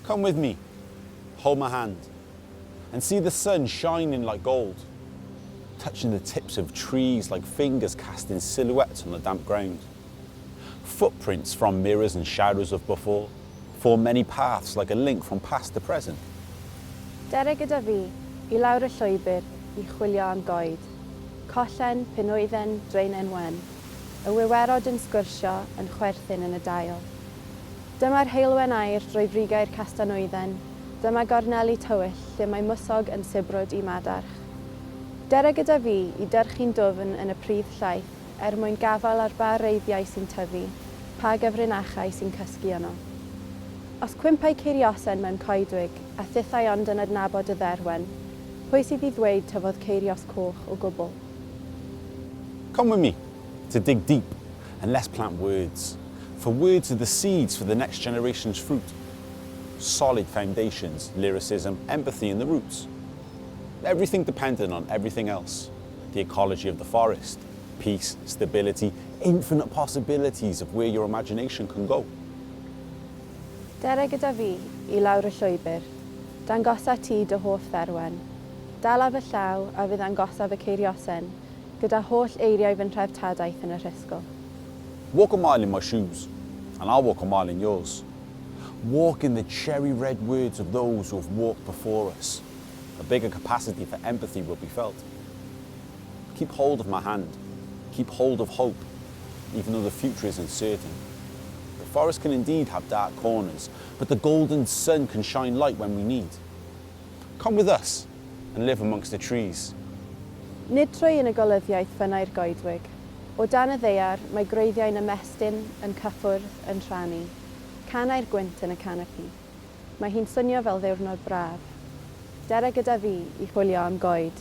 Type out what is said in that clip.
Come with me, hold my hand, and see the sun shining like gold, touching the tips of trees like fingers casting silhouettes on the damp ground. Footprints from mirrors and shadows of before form many paths like a link from past to present. Dere gyda fi, i lawr y llwybr, i chwilio am goed. Collen, pinwydden, draenen wen. Y wiwerod yn sgwrsio, yn chwerthin yn y dail. Dyma'r heulwen aur drwy frigau'r castanwydden, dyma gorneli tywyll lle mae mwsog yn sibrwd i madarch. Dere gyda fi i dyrchu'n dwfn yn y pridd llaith er mwyn gafael ar ba wreiddiau sy'n tyfu, pa gyfrinachau sy'n cysgu yno. Os cwympai ceiriosen mewn coedwig, a thithau ond yn adnabod y dderwen, pwy sydd i ddweud tyfodd ceirios coch o gwbl? Come with me to dig deep and let's plant words. For words are the seeds for the next generation's fruit. Solid foundations, lyricism, empathy in the roots. Everything dependent on everything else. The ecology of the forest, peace, stability, infinite possibilities of where your imagination can go. Dere gyda fi i lawr y llwybr. Dangosa ti dy hoff dderwen. Dala fy llaw a fe ddangosaf y ceiriosen gyda holl eiriau fy nhreftadaeth yn y rhisgl. Walk a mile in my shoes, and I'll walk a mile in yours. Walk in the cherry red words of those who have walked before us. A bigger capacity for empathy will be felt. Keep hold of my hand. Keep hold of hope, even though the future is uncertain. The forest can indeed have dark corners, but the golden sun can shine light when we need. Come with us and live amongst the trees. Nid trwy unigolyddiaeth ffynnai'r goedwig. O dan y ddaear, mae gwreiddiau'n ymestyn, yn cyffwrdd, yn rhannu. Canai'r gwynt yn y canopi. Mae hi'n swnio fel ddiwrnod braf. Dere gyda fi i chwilio am goed.